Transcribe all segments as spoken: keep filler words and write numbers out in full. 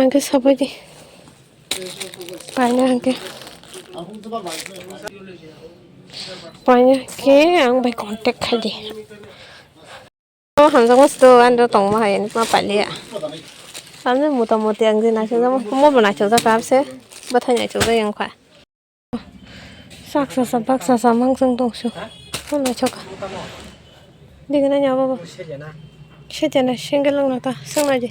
Hwnkhe sabaidi. Paina hwnkhe. Paina khe ang bai contact khaidi. O hamjakma sito ani tongma hai ma pailiya. Tamni mota moti ang je naisajak mo bo naisajak kha se. Bwthai naisajak yang kha. Sak sasa bak sasa mangsong tongsu. Hwnwi soka. Digi nanya baba. Sejana single wngna ta swngnai di.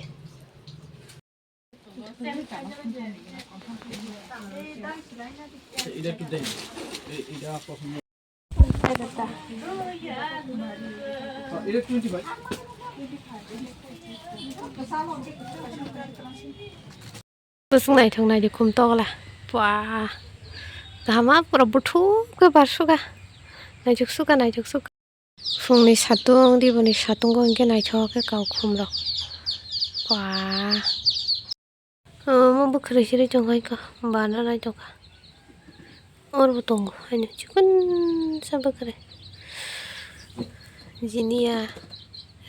Bwswk naithok naidi khum tokla. Pua. Kaham ma pura buthuk khe barsukha. Naithok sukha, naithok sukha. Phungni satung, diboni satungo hinkhe naithok khe kau khum rok. Pua. Omo bwkhwrwi siri tongkha, bana naitokha. Oro bo tongo, haino chikon sa bwkhwrwi. Jiniya,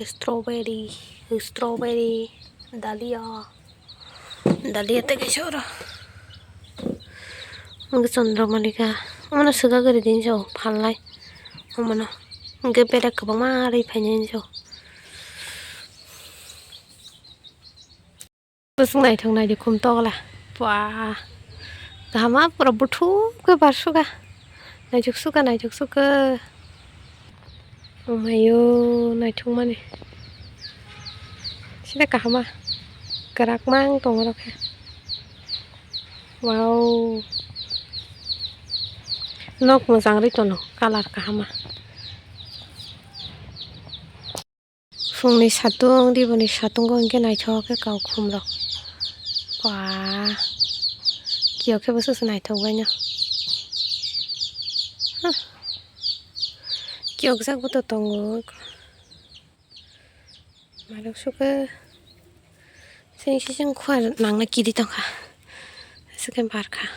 strawberry, strawberry, dalia, dalia tei kaisa oro. Hwnkhe Chandra Malika, omono swkak gari din jao, phalnai, omono. Hwnkhe bedek kwbangma rwi phainai jao. Bwswk naithok naidi khum tokla. Pua. Kaham ma pura buthuk khe barsukha. Naithok sukha, naithok sukha. Omayo, naithok mani. Sida kaham ma. Kwrak mang tongo rok khe. Wow. Nok mwchang ri tono, colour kaham ma. Phungni satung, diboni satungo hinkhe naithok khe kau khum rok. Pua. Kiyok khe bwswk se naithok baino. Huh. Kiyokjak bo to tongo. Marok sukha. Sing sising khua nangna kiri tongkha. Aswk khe barkha.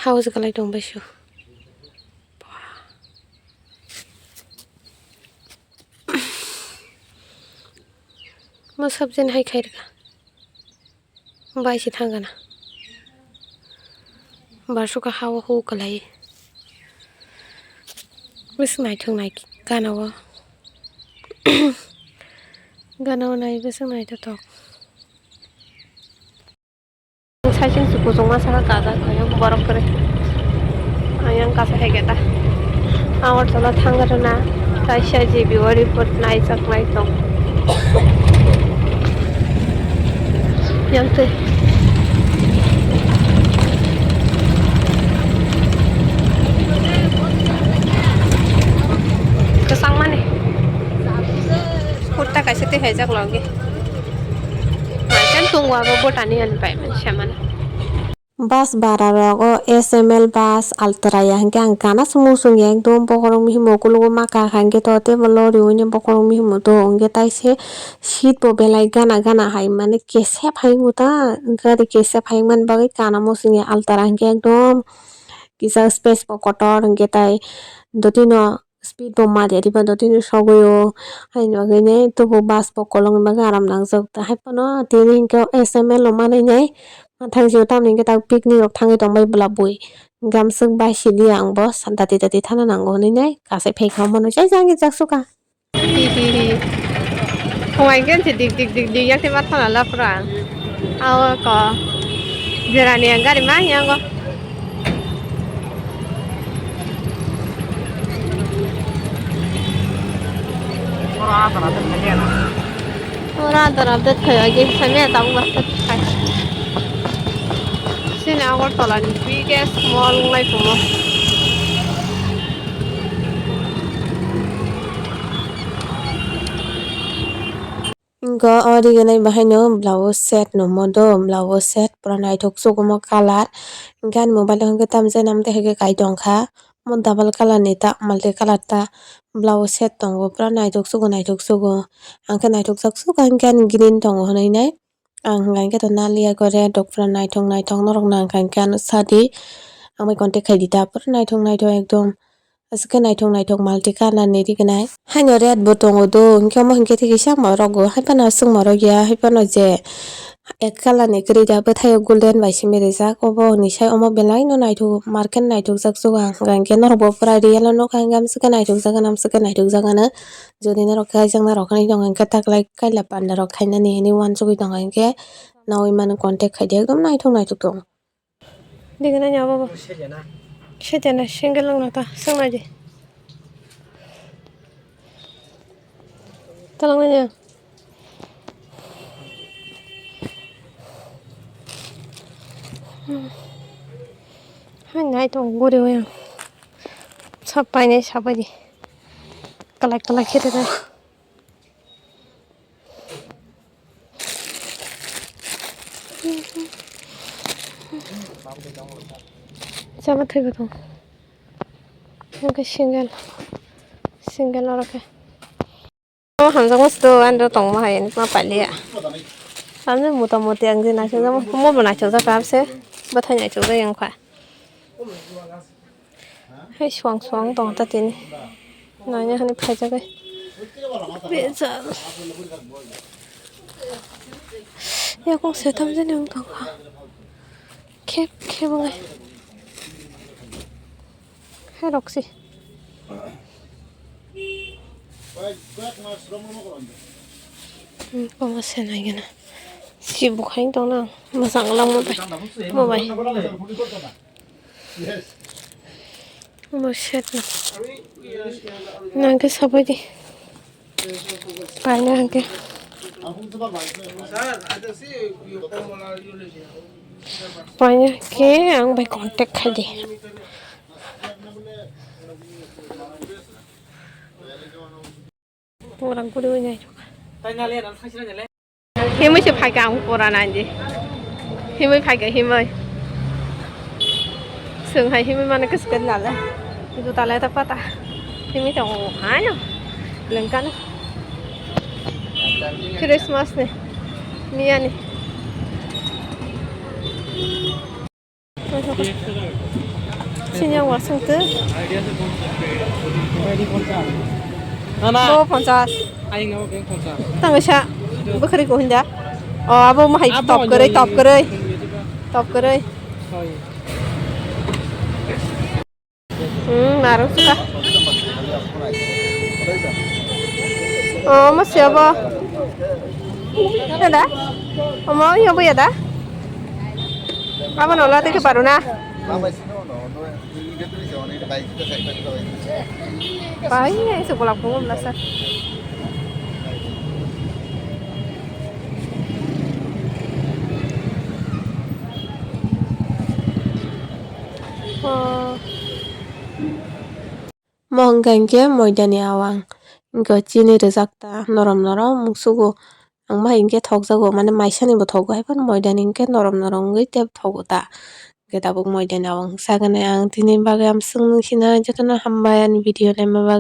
House galai tong baisu. Mo sabjani hai khairwkha. Bai se thang gana. Barsukha ha o hu kwlai. Bwswk naithok nai gana o. Gana o nai bwswk naithothok. Saichung se kuchukma saka kajak khayo borok kwrwi. Ayang kasa hai khe ta. Agartala thang rwna kaisa G B o report naijak nai tong. Yang twi. Kwchangmani. Kurta kaisa twi haijak logi. Hai kan tongo abo botani ani pai mani samani. Bus bara rok o S M L bus Altra ya hinkhe ang gana se muchung ya ekdom bokhorok mihimo ukologo ma kha kha hinkhe to tei bo lori o ni bokhorok mihimo to hinkhe tai se seat bo belai gana gana hai mane kesep hai wngkha gari kesep hai wngmani bagwi gana muchung ya Altra hinkhe ekdom kisa space bo kotor hinkhe tai dotino. Speed bo ma de riba do tini sogwi o, haini bagwi ne tubu bus bo kolokni bagwi aram nangjak. Hai phano tini hinkhe S M L o manwi nai, mathang jio tamni hinkhe tak picnic rok thangwi tongbai bwla bui. Gamswk bai sidi ang bo dati dati thana nango hinwi nai kasai phaikha omo nw jai jang jak suka. Hi hi hi. Phungai khe se dik dik dik dik yak se ma thana lapra. Aw ko. Jerani ang gari ma yango. Ora ador update khai agi samya tabuk basta khai. Sini Agartala ni biggest mall wng lai tongo. Wngkha o rignai bahaino blouse set no modo, blouse set pura naithok sukumo colour. Hinkhe ani mobile o hinkhe tamjani amtwi hai khe kai tongkha. Omo double colour ni ta, multi colour ta blouse set tongo, pura naithok sugo, naithok sugo. Ang khe naithok jak suka hinkhe ani green tongo hwnwi nai. Ang hinkhe to naliya gore dok pura naithok naithok norok nang kha hinkhe ano sadi. Ang bai contact khai di ta, pura naithok naithok ekdom. Aswk khe naithok naithok multi color ni rignai. Haino red bo tongo do, hinkhe omo hinkhe thikisa morok go, haiphano aswk morok ya, haiphano je ek color ni kwrwi da, bwthaio golden bai simi rijak. Obo hwnwi sai omo belai no naithok, market naithok jak sugo ang, hwnkhe norok bo pura real o nukha, hinkhe amswk khe naithok jak, amswk khe naithok jak ano. Jodi norok khe ajak narok hinwi tongo hinkhe taklai kaila panda rok khainani hinwi uansugwi tongo hinkhe nawi mano contact khaidi, ekdom naithok naithok tongo. Digi nai abo bo. Sejana single wngna ta swngnai di. Talang nai. Hai nai tong guri o yang. Sab painai sabai di. Kalak kalak khe rwnai. Chama thwibo tong. Oke single. Single oro khe. O hamjakma sito andro tongma hai ma palia. Tamni mota moti ang je naisajak mo bo naisajak kha se. Bwthai naisajak yang kha. Hai suang suang tong ta tini. Naina hani phaijak ai. Bejal. Yakung setam jani wng tong kha. Khep khep wng ai. Hai roksi. Hmm, koma se nai gana. Si bukhai tong nang. Masang lang mo bai. Mo bai. Bo set na. Nang khe sabai di. Paina hwnkhe. Paina khe ang bai contact khai di. Orang kuri oi nai. Himwi se phaikha ang pura nai di. Himwi phaikha himwi. Swng hai himwi mano kwchwk nale. Juta le ta pata. Himwi tongo haino. Lengkano. Christmas ni. Miyani. Sini ang wasang tu. Nana. Oh, ponchas. Aing nabo beng ponchas. Tang sa. Bukhari ko hinda. Oh, abo mahai top kere, top kere. Top kere. Hmm, narung suka. Oh, masih apa? Ada? Omo, iya bu ya dah? Apa nolah tadi baru nah? Pai, ya, sekolah pun belasa. Oh. Mo hwnkha hinkhe moidani awang. Hinkhe chini rwjak ta norom norom muksugo. Ang bai hinkhe thokjago, mane maisani bo thogo, haiphano moidani hinkhe norom norom wngwi tei thogo ta. Hinkhe tabuk moidani awang sagani ang tini bagwi amswk nung sinai jotono hambai ani video naima bagwi.